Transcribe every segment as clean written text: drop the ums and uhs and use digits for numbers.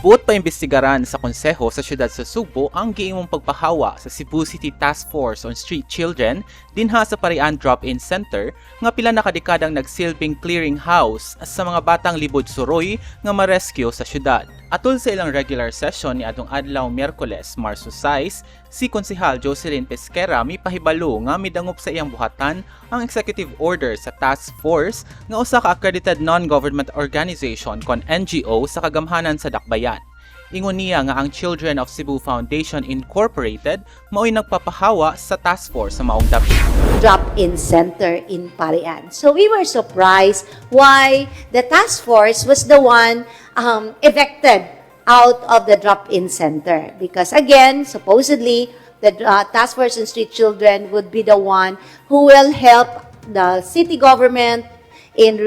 Buot paimbestigaran sa konseho sa siyudad sa Sugbo ang giimong pagpahawa sa Cebu City Task Force on Street Children dinha sa Parian Drop-In Center nga pila na kadekadang nagsilbing clearing house sa mga batang libod suroy nga ma-rescue sa syudad. Atol sa ilang regular session ni atong adlaw Miyerkules, Marso 6, si Konsehal Jocelyn Pesquera mipahibalo nga midangop sa iyang buhatan ang executive order sa task force nga usa ka accredited non-government organization kon NGO sa kagamhanan sa Dakbayan. Ingon niya nga ang Children of Cebu Foundation Incorporated mao'y nagpapahawa sa task force sa maong dapit. Drop-in center in Parian. So we were surprised why the task force was the one evicted out of the drop-in center. Because again, supposedly, the task force on street children would be the one who will help the city government in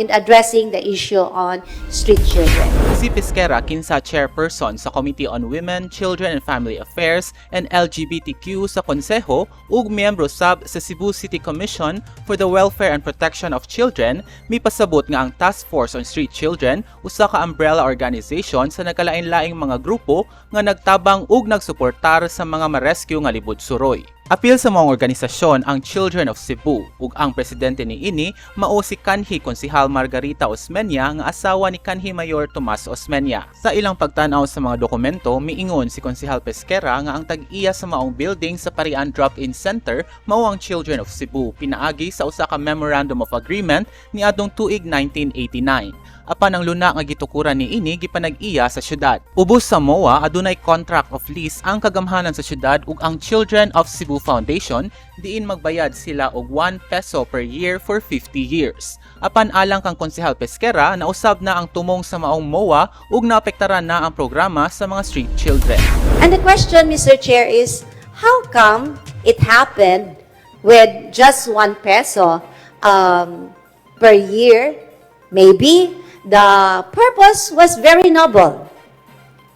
addressing the issue on street children. Si Pesquera, kinsa chairperson sa Committee on Women, Children and Family Affairs and LGBTQ sa Konseho ug miyembro sab sa Cebu City Commission for the Welfare and Protection of Children, mipasabot nga ang Task Force on Street Children usa ka umbrella organization sa nagkalain-laing mga grupo nga nagtabang ug nagsuportar sa mga ma-rescue nga libod suroy. Apil sa maong organisasyon ang Children of Cebu ug ang presidente niini mao si kanhi Konsehal Margarita Osmeña nga asawa ni kanhi Mayor Tomas Osmeña. Sa ilang pagtan-aw sa mga dokumento, miingon si Konsehal Pesquera nga ang tag-iya sa maong building sa Parian Drop-In Center mao ang Children of Cebu pinaagi sa usa ka Memorandum of Agreement niadtong tuig 1989. Apan ang luna nga gitukuran niini gipanag-iya sa syudad. Ubos sa MOA, adunay contract of lease ang kagamhanan sa syudad ug ang Children of Cebu Foundation diin magbayad sila og 1 peso per year for 50 years. Apan alang kang Konsehal Pesquera, nausab na ang tumong sa maong MOA ug naapektaran na ang programa sa mga street children. And the question, Mr. Chair, is how come it happened with just 1 peso per year? Maybe the purpose was very noble.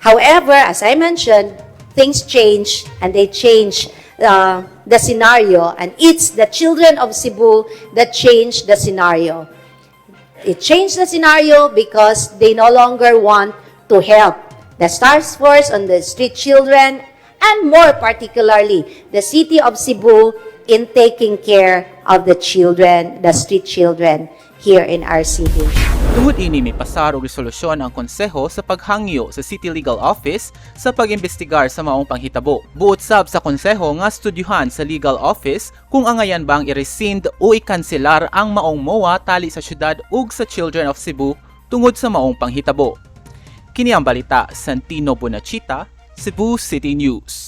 However, as I mentioned, things change and they change the scenario, and it's the children of Cebu that changed the scenario. It changed the scenario because they no longer want to help the Task Force on the street children and, more particularly, the city of Cebu in taking care of the children, the street children here in our city. Tungod ini, mipasar og resolusyon ang konseho sa paghangyo sa City Legal Office sa pag-imbestigar sa maong panghitabo. Buot sab sa konseho nga studyuhan sa legal office kung angayan bang i-rescind o ikanselar ang maong MOA tali sa syudad ug sa Children of Cebu tungod sa maong panghitabo. Kini ang balita, Santino Bonachita, Cebu City News.